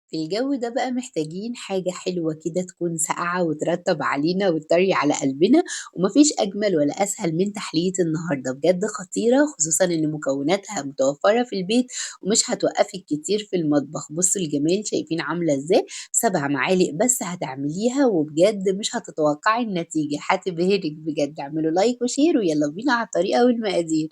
في الجو ده بقى محتاجين حاجة حلوة كده تكون ساقعة وترطّب علينا وتطرّي على قلبنا، وما فيش أجمل ولا أسهل من تحلية النهارده، بجد خطيرة خصوصًا إن مكوناتها متوفّرة في البيت ومش هتوقّفِك كتير في المطبخ. بُصّوا الجمال شايفين عاملة إزاي؟ 7 معالق بس هتعمليها وبجد مش هتتوقّعي النتيجة، هتبهرِك بجد. اعملوا like و share ويالّا بينا على الطريقة والمقادير.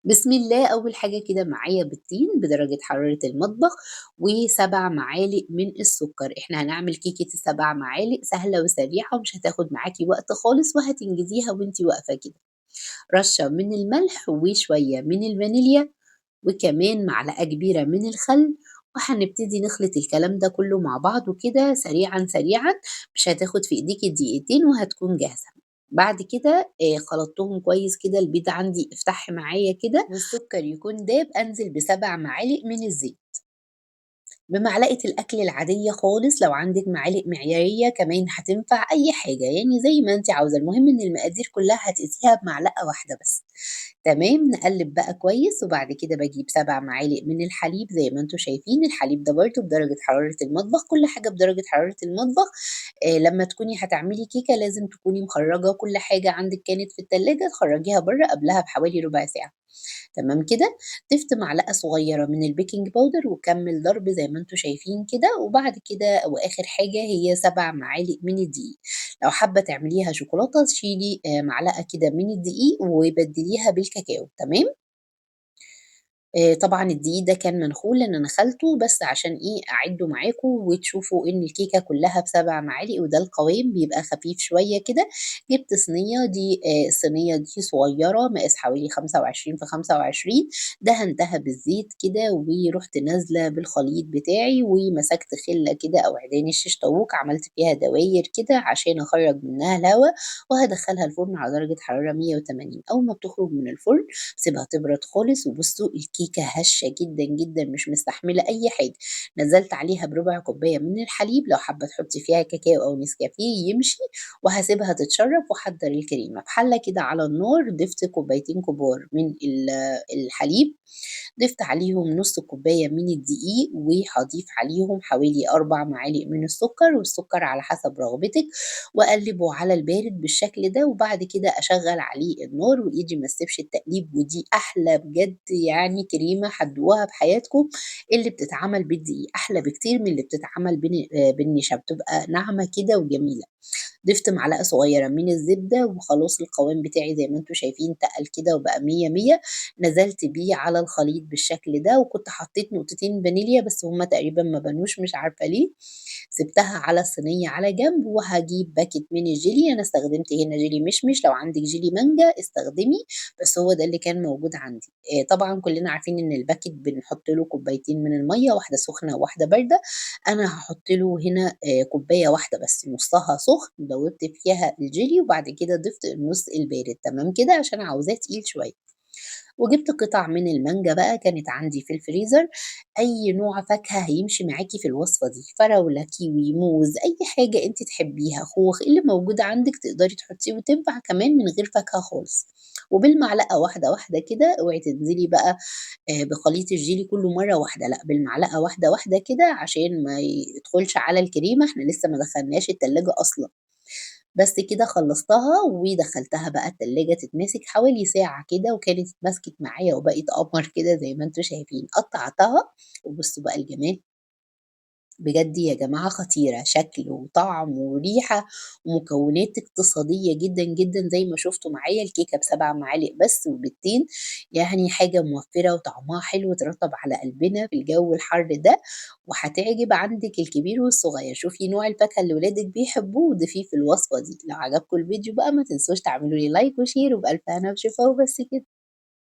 بسم الله. أول حاجة كده معايا بيضتين بدرجة حرارة المطبخ و7 معالق من السكر. احنا هنعمل كيكة ال7 معالق سهلة وسريعة ومش هتاخد معاكي وقت خالص وهتنجزيها وانتي واقفة كده. رشة من الملح وشوية من الفانيليا وكمان معلقة كبيرة من الخل، وهنبتدي نخلط الكلام ده كله مع بعضه كده سريعا سريعا، مش هتاخد في ايديكي دقيقتين وهتكون جاهزة. بعد كده خلطتهم كويس كده، البيض عندي افتح معايا كده والسكر يكون داب، انزل ب7 معالق من الزيت بمعلقة الأكل العادية خالص. لو عندك معالق معيارية كمان هتنفع، أي حاجة يعني زي ما انت عاوزة، المهم إن المقادير كلها هتقيسيها بمعلقة واحدة بس. تمام، نقلب بقى كويس. وبعد كده بجيب 7 معالق من الحليب زي ما انتم شايفين. الحليب ده برضو بدرجة حرارة المطبخ، كل حاجة بدرجة حرارة المطبخ. لما تكوني هتعملي كيكة لازم تكوني مخرجة كل حاجة عندك كانت في التلاجة، تخرجيها بره قبلها بحوالي ربع ساعة. تمام كده. ضفت معلقة صغيرة من ال baking powder وكمل ضرب زي ما انتم شايفين كده. وبعد كده واخر حاجة هي 7 معالق من الدقيق. لو حابة تعمليها شوكولاتة شيلي معلقة كده من الدقيق وبدليها بالكاكاو. تمام. طبعا الدقيق ده كان منخول لان انا خلته بس عشان ايه اعده معاكم وتشوفوا ان الكيكه كلها ب7 معالق، وده القوام بيبقى خفيف شويه كده. جبت صينيه دي، الصينيه دي صغيره مقاس حوالي 25 في 25، دهنتها بالزيت كده ورحت نازله بالخليط بتاعي ومسكت خله كده او عيدان الشيش طاووق، عملت فيها دواير كده عشان اخرج منها الهواء، وهدخلها الفرن على درجه حراره 180. اول ما بتخرج من الفرن سيبها تبرد خالص. وبصوا الكيكه هشه جدا جدا مش مستحمله اي حاجه. نزلت عليها بربع كوبايه من الحليب، لو حابه تحطي فيها كاكاو او نسكافيه يمشي، وهسيبها تتشرب. واحضر الكريمه في حله كده على النار. ضفت كوبايتين كبار من الحليب، ضفت عليهم نص كوبايه من الدقيق، وهضيف عليهم حوالي 4 معالق من السكر، والسكر على حسب رغبتك، واقلبه على البارد بالشكل ده. وبعد كده اشغل عليه النار وايدي ما تسيبش التقليب. ودي احلى بجد كريمه هتدوقوها في حياتكم، اللي بتتعمل بالدقيق احلى بكتير من اللي بتتعمل بالنشا، بتبقى ناعمه كده وجميله. ضفت معلقه صغيره من الزبده وخلاص القوام بتاعي زي ما انتم شايفين تقل كده وبقى 100 100. نزلت بيه على الخليط بالشكل ده، وكنت حطيت نقطتين فانيليا بس هما تقريبا ما بانوش مش عارفه ليه. سبتها على الصينيه على جنب. وهجيب باكت من الجيلي، انا استخدمت هنا جيلي مشمش، لو عندك جيلي مانجا استخدمي، بس هو ده اللي كان موجود عندي. طبعا كلنا عارفين ان الباكت بنحط له كوبايتين من الميه، واحده سخنه وواحده بارده. انا هحط له هنا كوبايه واحده بس نصها سخن، دوبت فيها الجيلي وبعد كده ضفت النص البارد. تمام كده، عشان عاوزاه تقيل شويه. وجبت قطع من المانجا بقى كانت عندي في الفريزر. اي نوع فاكهه هيمشي معاكي في الوصفه دي، فراوله، كيوي، موز، اي حاجه انت تحبيها، خوخ، اللي موجود عندك تقدري تحطيه، وتنفع كمان من غير فاكهه خالص. وبالمعلقه واحده واحده كده، اوعي تنزلي بقى، بخليط الجيلي كله مره واحده، لا بالمعلقه واحده واحده كده عشان ما يدخلش على الكريمه، احنا لسه ما دخلناش التلاجة اصلا. بس كده خلصتها ودخلتها بقى التلاجة تتمسك حوالي ساعة كده، وكانت اتمسكت معايا وبقت قمر كده زي ما انتم شايفين. قطعتها وبصوا بقى الجمال بجد يا جماعة، خطيرة، شكل وطعم وريحة ومكونات اقتصادية جدا جدا زي ما شفتوا معايا. الكيكة ب7 معالق بس وبيضتين، حاجة موفرة وطعمها حلو، ترطب على قلبنا في الجو الحر ده، وهتعجب عندك الكبير والصغير. شوفي نوع الفاكهة اللي ولادك بيحبوه وضيفيه في الوصفة دي. لو عجبكم الفيديو بقى ما تنسوش تعملوا لي like و share، وبألف هنا وشفا. وبس كده.